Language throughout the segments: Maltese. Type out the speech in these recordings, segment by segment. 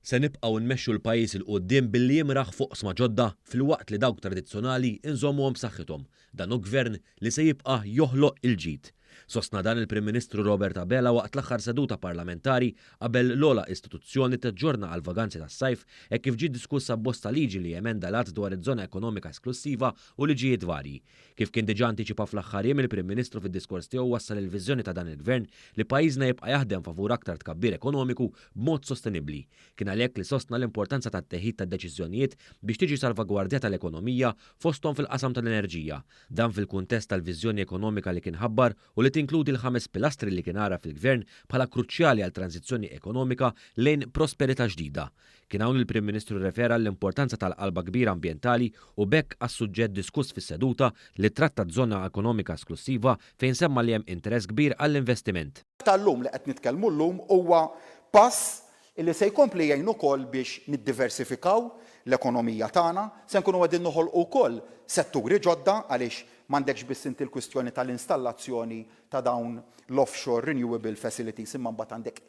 Se nibqgħu nmexxu l-pajjiż 'il quddiem billi jimraħ f'oqsma ġodda filwaqt li dawk tradizzjonali nżommuhom b'saħħithom. Dan hu Gvern li se jibqa' joħloq il-ġid. Sostna dan il-Prim Ministru Robert Abela waqt l-aħħar seduta parlamentari qabel l-ogħla istituzzjoni taġġorna għall-vaganzi tas-sajf hekk kif ġie diskuss abbozz ta' liġi li jemenda l-Att dwar iż-Żona Ekonomika Esklussiva u liġijiet varji. Kif kien diġà antiċipa fl-aħħar jiem, il-Prim Ministru fid-diskors tiegħu wassal il-viżjoni ta' dan il-Gvern li pajjiżna jibqa' jaħdem favur aktar tkabbir ekonomiku b'mod sostenibbli. Kien għalhekk li sostna l-importanza tat-teħid ta' deċiżjonijiet biex tiġi salvagwardjata l-ekonomija fosthom fil-qasam tal-enerġija. Dan fil-kuntest tal-viżjoni ekonomika li kien ħabbar u li tinkludi l-ħames pilastri li kien għaraf il-Gvern bħala kruċjali għal tranżizzjoni ekonomika lejn prosperità ġdida. Kien hawn li l-Prim Ministru rrefera għall-importanza tal-qalba kbira ambjentali u b'hekk għas-suġġett diskuss fis-seduta li ttratta z-Żona Ekonomika Esklussiva fejn semma li hemm interess kbir għall-investiment. Tal-lum li qed nitkellmu llum huwa pass li se jkompli jgħin ukoll biex niddiversifikaw l-ekonomija tagħna. Se nkunu qegħdin noħolqu wkoll setturi ġodda għaliex m'għandekx biss inti l-kwistjoni tal-installazzjoni ta' dawn l-offshore renewable facilities imma mbagħad għandek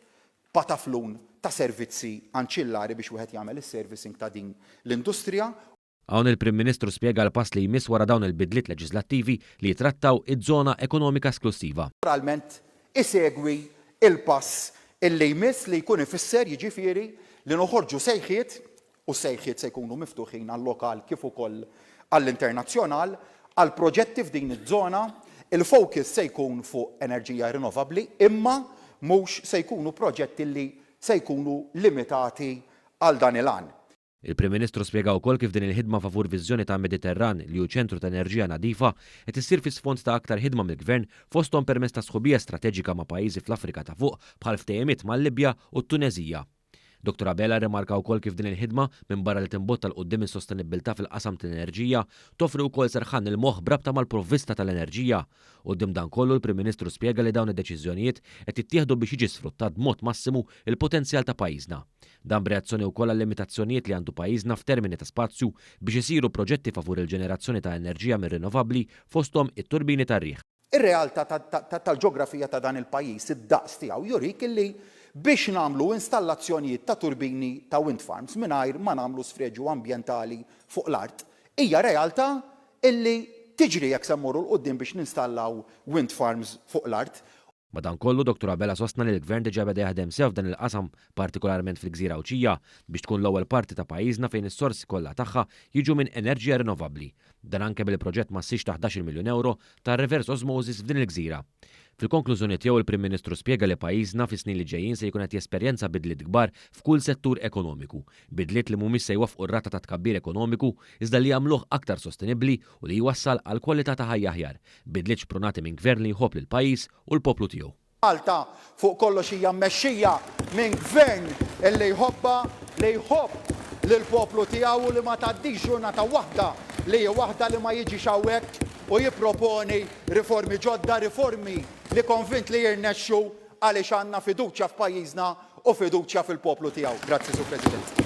pataflun ta' servizzi anċillari biex wieħed jagħmel is-servicing ta' din l-industrija. Hawn il-Prim Ministru spjega l-pass li jmiss wara dawn il-bidliet leġiżlattivi li jitrattaw iż-Żona Ekonomika Esklussiva. Naturalment isegwi l-pass li jmiss li jkun ifisser jiġifieri li noħorġu sejħiet u s-sejħiet se jkunu miftuħin għal-lokal kif ukoll għall-internazzjonal, għal proġetti f'din iż-żona. Il-focus se jkun fuq enerġija rinnovabbli imma mhux se jkunu proġetti li se jkunu limitati għal dan il-għan. Il-Prim Ministru spjega wkoll kif din il-ħidma favur viżjoni ta' Mediterran li hu ċentru ta' enerġija nadifa qed issir fi sfond ta' aktar ħidma mill-Gvern fosthom permezz ta' sħubija strateġika ma' pajjiżi fl-Afrika ta' Fuq bħal ftehimiet mal-Libja u t-Tuneżija. Dottor Abela rrimarka wkoll kif din il-ħidma, minbarra li timbotta 'l quddiem is-sostenibbiltà fil-qasam tal-enerġija, toffri wkoll serħan il-moħħ b'rabta mal-provvista tal-enerġija. Quddiem dan kollu, l-Prim Ministru spjega li dawn id-deċiżjonijiet qed jittieħdu biex jiġi sfruttat b'mod massimu l-potenzjal ta' pajjiżna. Dan b'reazzjoni wkoll għal-limitazzjonijiet li għandu pajjiżna f'termini ta' spazju biex isiru proġetti favur il-ġenerazzjoni ta' enerġija mir-rinnovabbli fosthom it-turbini tar-riħ. Ir-realtà tal-ġografija ta' dan il-pajjiż, id-daqs tiegħu jurik illi biex nagħmlu installazzjonijiet ta' turbini ta' wind farms mingħajr ma nagħmlu sfreġju ambjentali fuq l-art, hija realtà illi tiġri jekk se mmorru 'l quddiem biex ninstallaw wind farms fuq l-art. Madankollu, Dottor Abela sostna li l-Gvern diġà beda jaħdem sew f'dan il-qasam, partikolarment fil-gżira Għawdxija, biex tkun l-ewwel parti ta' pajjiżna fejn is-sorsi kollha tagħha jiġu minn enerġija rinnovabbli. Dan anke bil-proġett massix ta' 11-il miljun ewro ta' reverse osmosis f'din il-gżira. Fil-konklużjoni tiegħu il-Prim Ministru spjega li pajjiżna fis-snin li ġejjin se jkun qed jesperjenza bidliet kbar f'kull settur ekonomiku. Bidliet li mhumiex se jwaffqu r-rata ta' tkabbir ekonomiku iżda li jagħmluh aktar sostenibbli u li jwassal għal kwalità ta' ħajja aħjar. Bidliet xprunati minn Gvern li jħobb lill-pajjiż u l-poplu tiegħu. Malta fuq kollox hija mmexxija minn Gvern li jħobbha, li jħobb lill-poplu tiegħu u li ma tgħaddix ġurnata waħda li hi waħda li ma jiġix hawnhekk u jipproponi riformi ġodda, riformi li konvint li jirnexxu għaliex għandna fiduċja f'pajjiżna u fiduċja fil-poplu tiegħu. Grazzi Sur President.